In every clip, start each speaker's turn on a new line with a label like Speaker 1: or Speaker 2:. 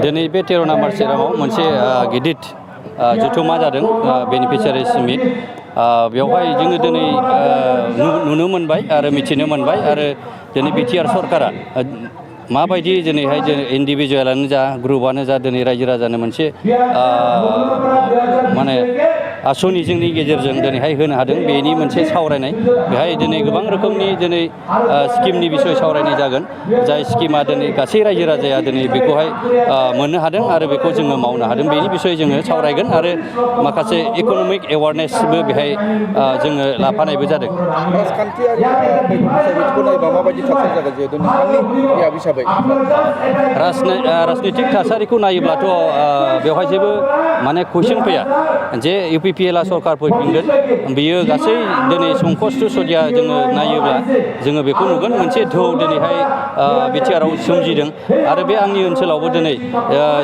Speaker 1: दिनै बे 13 नम्बर चिराङाव मोनसे गिदिर जथुमा जादों बेनिफिसियारिस मिट बेवहाय जोङो दिनै नुनो मोनबाय आरो मिथिनो मोनबाय आरो दिनै बिटिआर सरकारा माबायदि दिनैहाय इन्डिभिजुवेलानो जा ग्रुपआनो जा दिनै रायजो राजानो मोनसे माने आसनि जोंनि गेजेरजों दिनैहाय होनो हादों बेनि मोनसे सावरायनाय बेहाय दिनै गोबां रोखोमनि दिनै स्किमनि बिसय सावरायनाय जागोन जाय स्किमा दिनै गासै रायजो राजाया दिनै बेखौहाय मोननो हादों आरो बेखौ जोङो मावनो हादों बेनि बिसय जोङो सावरायगोन आरो माखासे इक'नमिक एवारनेसबो बेहाय जोङो लाफानायबो जादों। राजनितिक थासारिखौ नायोब्लाथ' बेवहाय जेबो माने कुइसन फैया जे इउपिपिएलआ सरकार फैफिनगोन बियो गासै दिनै संकष्ट सदिया जोङो नायोब्ला जोङो बेखौ नुगोन मोनसे धौ दिनैहाय बिटिआरआव सोमजिदों आरो बे आंनि ओनसोलावबो दिनै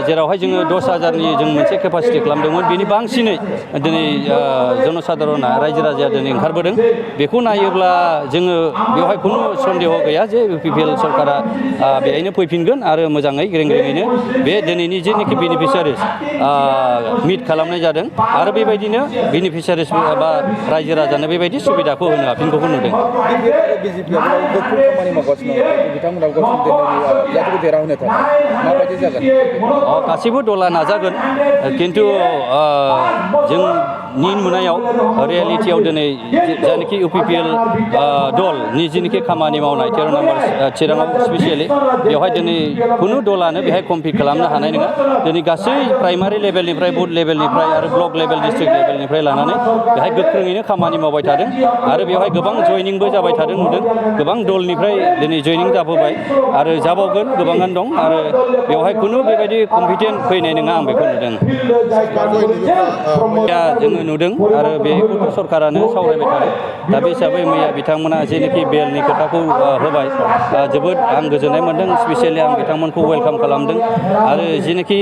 Speaker 1: जेरावहाय जोङो 10,000नि जों मोनसे केपासिटि खालामदोंमोन बेनि बांसिनै दिनै जनसाधारना रायजो राजाया दिनै ओंखारबोदों बेखौ नायोब्ला जोङो बेवहाय खुनु सन्देह गैया जे इउपिपिएल सरकारा बेहायनो फैफिनगोन आरो मोजाङै ग्रें-ग्रेङैनो बे दिनैनि जेनोखि बेनिफिसियारिस मिट खालामनाय जादों आरो बेबायदिनो बेनिफिसियारिस बा रायजो राजानो बेबायदि सुबिदाखौ होनो हाफिनगौखौ नुदों। गासैबो दला नाजागोन खिन्थु जोंनि नुनायाव रियेलिटियाव दिनै जायनाखि इउपिपिएल दलनि जेनोखि खामानि मावनाय 13 नम्बर चिराङाव स्पेसियेलि बेवहाय दिनै खुनु दलानो बेहाय कम्पिट खालामनो हानाय नङा दिनै गासै प्राइमारि लेभेलनिफ्राय बुथ लेभेलनिफ्राय आरो ब्लक लेभेल डिस्ट्रिक्ट लेभेलनिफ्राय लानानै बेहाय गोख्रोङैनो खामानि मावबाय थादों आरो बेवहाय गोबां जयनिंबो जाबाय थादों नुदों गोबां दलनिफ्राय दिनै जयनिं जाबोबाय आरो जाबावगोन गोबाङानो दं आरो बेवहाय खुनु बेबायदि कम्पिटेन्ट फैनाय नङा आं बेखौ नुदों। जोङो नुदों आरो बेखौथ' सरकारानो सावरायबाय थादों दा बे हिसाबै मैया बिथांमोना जेनोखि बेलनि खोथाखौ होबाय जोबोद आं गोजोननाय मोनदों स्पेसियेलि आं बिथांमोनखौ वेलकाम खालामदों आरो जेनोखि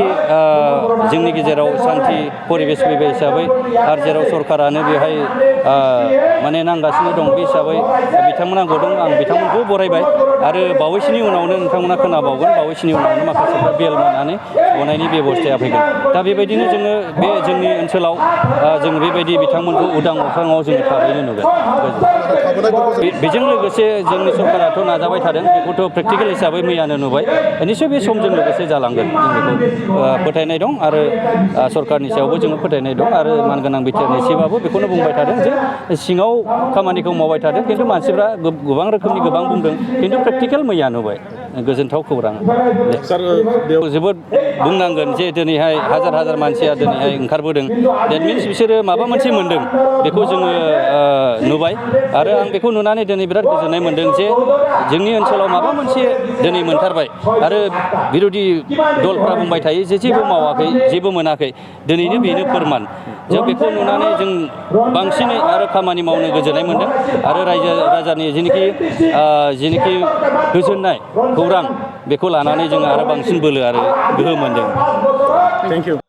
Speaker 1: जोंनि गेजेराव सान्थि परिबेस फैबाय हिसाबै आरो जेराव सरकारानो बेवहाय माने नांगासिनो दं बे हिसाबै बिथांमोना गदों आं बिथांमोनखौ बरायबाय आरो बावैसोनि उनावनो नोंथांमोना खोनाबावगोन बावैसोनि उनावनो माखासेफ्रा बेल मोननानै गनायनि बेबस्थाया फैगोन दा बेबायदिनो जोङो बे जोंनि ओनसोलाव जों बेबायदि बिथांमोनखौ उदां अख्राङाव जोङो थाबैनो नुगोन। बेजों लोगोसे जोंनि सरकाराथ' नाजाबाय थादों बेखौथ' प्रेक्टिकेल हिसाबै मैयानो नुबाय निसय बे समजों लोगोसे जालांगोन जों बेखौ फोथायनाय दं आरो सरकारनि सायावबो जोङो फोथायनाय दं आरो मानगोनां बिटिआरनि एसेबाबो बेखौनो बुंबाय थादों जे सिङाव खामानिखौ मावबाय थादों खिन्थु मानसिफ्रा गोबां रोखोमनि गोबां बुंदों खिन्थु प्रेक्टिकेल मैया नुबाय गोजोनथाव खौरां बेयाव जोबोद बुंनांगोन जे दिनैहाय हाजार हाजार मानसिया दिनैहाय ओंखारबोदों देट मिन्स बिसोरो माबा मोनसे मोन्दों बेखौ जोङो नुबाय आरो आं बेखौ नुनानै दिनै बिराद गोजोननाय मोन्दों जे जोंनि ओनसोलाव माबा मोनसे दिनै मोनथारबाय आरो बिर'धि दलफ्रा बुंबाय थायो जे जेबो मावाखै जेबो मोनाखै दिनैनो बेनो फोरमान जों बेखौ नुनानै जों बांसिनै आरो खामानि मावनो गोजोननाय मोन्दों आरो रायजो राजानि जेनोखि गोजोननाय खौरां बेखौ लानानै जों आरो बांसिन बोलो आरो गोहो मोन्दों। Thank you.